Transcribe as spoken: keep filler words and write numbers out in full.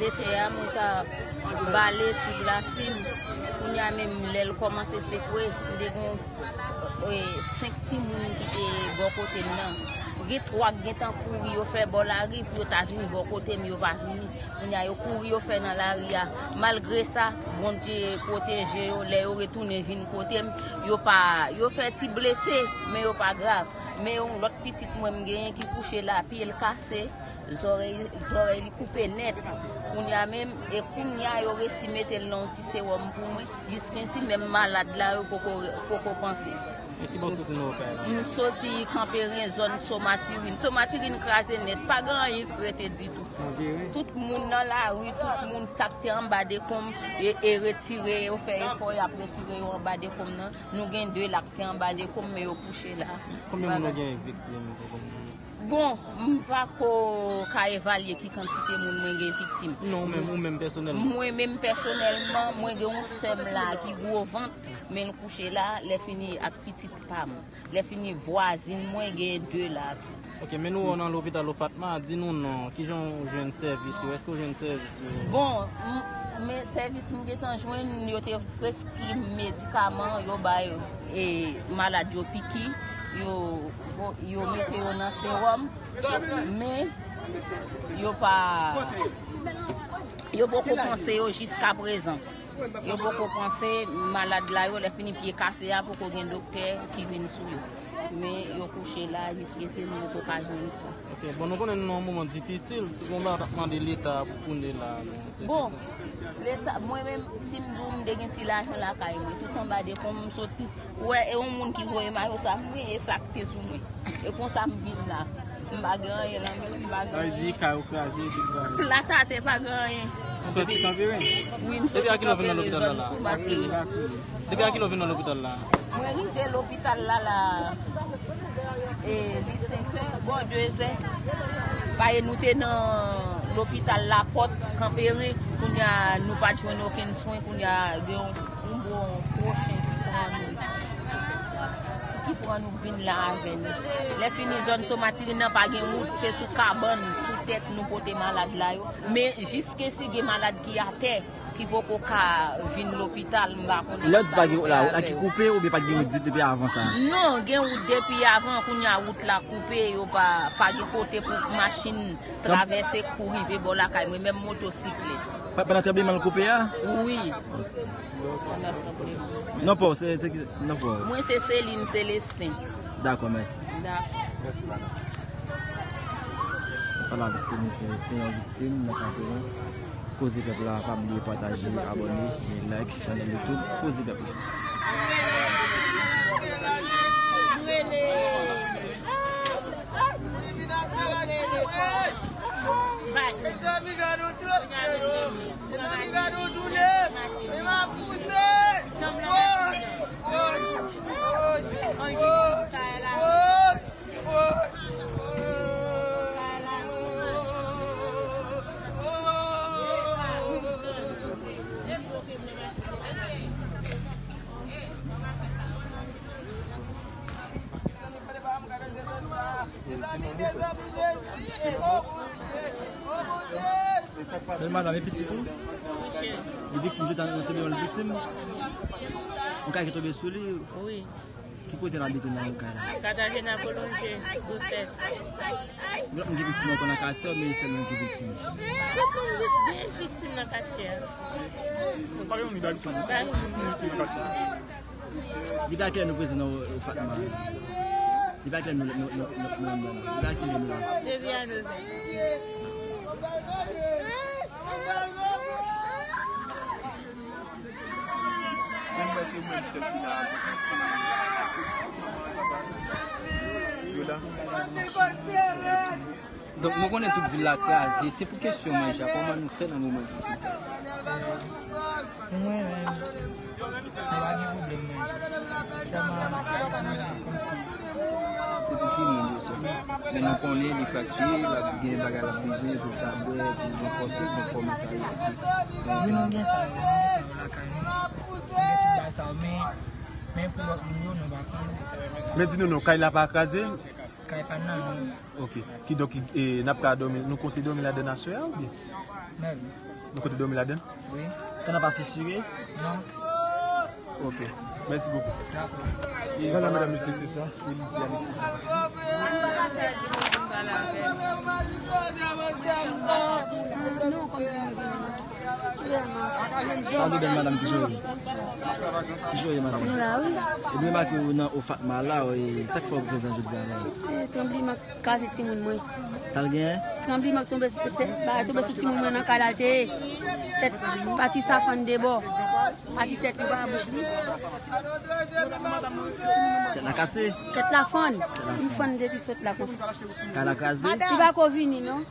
De tè a, mwen t ap bale sou glasin. Kounye a menm, lè l kòmanse sekwe, m te gen, e, senk timoun ki te bò kote m nan. Gen twa k gentan kouri, yo fè bò lari pou yo ta vin bò kote m, yo pa vini. Kounye a, yo kouri, yo fè nan lari a. Malgre sa, Bondye pwoteje yo. Lè yo retounen vin kote m, yo pa, yo fè ti blese, men yo pa grav. Men yon lòt pitit mwen m genyen ki kouche la, pye l kase, zòrèy, zòrèy li koupe nèt. Kounye a menm, e kounye a yo resi mete l nan yon ti sewòm pou mwen. Jiskensi menm malad la yo poko, poko panse. E ki bò w soti nan Okay la? M soti Kanperyen, zòn Somatirin. Somatirin kraze nèt, pa gen anyen k rete ditou. Tout moun nan lari, tout moun sa k te anba dekonm, e, e retire, yo fè efò, y ap retire yo anba dekonm nan. Nou gen de la k te anba dekonm, men yo kouche la. Konbyen moun ou gen viktim? Bon, m pa ko ka evalye ki kantite moun mwen gen viktim. Non, ou menm, ou menm pèsonèlman. Mwen menm pèsonèlman, mwen gen yon sè m la ki gwo vant, men l kouche la, lè fini ak pitit pa m. Lè fini vwazin mwen gen de la tou. Ok, men nou wè w nan lopital Ofatma, di nou non, kijan w jwenn sèvis yo, èske w jwenn sèvis yo? Bon, m, men sèvis m gentan jwenn, yo te preskri m medikaman, yo bay, e, malad yo piki, yo, yo mete yo nan sewòm, men yo pa, yo poko panse yo jiskaprezan. Yo poko panse malad la yo, lè fini pye kase a, poko gen doktè ki vin sou yo. Men yo kouche la, jiske se nou poko ka jwenn swen. Ok, bon, nou konnen nou nan yon moman difisil. Si gon bagay w t ap mande Leta pou kounye la, bon, se ki sa? Leta, mwen menm, si m di w m te gen ti lajan lakay mwen, tout anba dekonm m soti. Ou wè, e yon moun ki voye mayo sa, mwen, e sa k te sou mwen. E konsa m vin la. M pa gen anyen nan men m, m pa gen anyen. Sa vle di kay ou kraze, tout bagay. Plat atè, pa gen anyen. Ou soti Kanperen? Wi, m soti Kanperen, zòn Somatirin. Depi a kilè w vin nan lopital la? Mwen rive lopital la, la, e, li senkè, bò dezè. Paske nou te nan lopital Lapòt, Kanperen, kounye a nou pa t jwenn okenn swen, kounye a gen yon, yon bon pwochen ki pran nou, ki pran nou vin la avè nou. Lè fini zòn Somatirin nan pa gen wout, se sou kabann, sou tèt nou pote malad la yo. Men jiske si gen malad ki atè, ki poko ka vin lopital, m pa konnen. Lè w di pa gen wout la, wout la ki koupe oubyen pa t gen wout ditou depi avan sa? Non, gen wout depi avan, kounye a wout la koupe, yo pa, pa gen kote pou machin travèse kou rive bò lakay mwen, menm motosiklèt. Pa, pandan tranbleman l koupe a? Wi. Pandan tranbleman. Non pa w, se, se ki, non pa w. Mwen se Celine Célestin. Dakò, mèsi. Dakò. Mèsi, madanm. Pale avèk Celine Célestin, yon viktim nan Kanperen. Koze Pèp la, pa bliye pataje, abòne, e like chanèl YouTube Koze Pèp la. Mezanmi, gade yon twòp chè, non. Mezanmi, gade yon doulè. E m ap pouse. Woy, woy, woy, woy, woy. Mezanmi, mezanmi, Jezi, o Bondye, o Bondye. Men madanm, e pitit ou? Li viktim, jodi a nou te yon viktim. Yon kay ki tonbe sou li. Wi. Ki kote l abite nan yon kay la? Katajina Kolonje, Gosèt. Gen lòt moun ki viktim ankò nan katye a, oubyen li sèl li ki viktim? Tout moun gen viktim nan katye a. Pa gen moun ki pa viktim, non? Pa gen moun ki viktim nan katye a. Depi a kilè nou prezan nan Ofatma? Depi a kilè nou, nou, nou, nou, nou, nou, depi a kilè nou la? Depi a nèf è. Menm mwen, se mwen, chèf ki la. Yo la. Donk, nou konnen tout vil la kraze. Se pou kesyon manje a, kòman nou fè nan moman difisil sa? Pou mwen menm, nou pa gen pwoblèm manje. Sèlman, nou pa pou nou kòmsi. Se pou fini yo sèlman. Men nou konnen li fraktiye, l ap gen bagay l ap bezwen pou l ta bwè, pou ranfòse, pou kòman sa ye, èske. Wi, nou gen sa yo, nou gen sa yo lakay nou. Nou gen tout bagay sa yo, men, men pou lòt moun yo, nou pa konnen. Men di nou non, kay la pa kraze? Kay pa n nan, non. Ok. Kidonk, e, n ap ka dòmi, nou konte dòmi ladan aswè a oubyen? Men wi. Nou konte dòmi ladan? Wi. Kan n ap asire? Non. Ok. Mèsi bokou. Dakò. Vwala, medam, mesye, se sa. Emisyon a, mesye. Sa nou bèl madanm ki joye. Ki joye madanm. Nou la wi. Epi remake ou nan Ofatma la, e sa k fè ou prezan jodi a la? E, tranbleman kraze timoun mwen. Sa l genyen? Tranbleman tonbe sou tèt, ba tonbe sou timoun mwen nan kay la te. Tèt pati sa fann de bò. Pati tèt li ba bouch li. Tèt la kase? Tèt la fann. Li fann depi sot la konsa. Kay la kraze? Li pa ko vini non.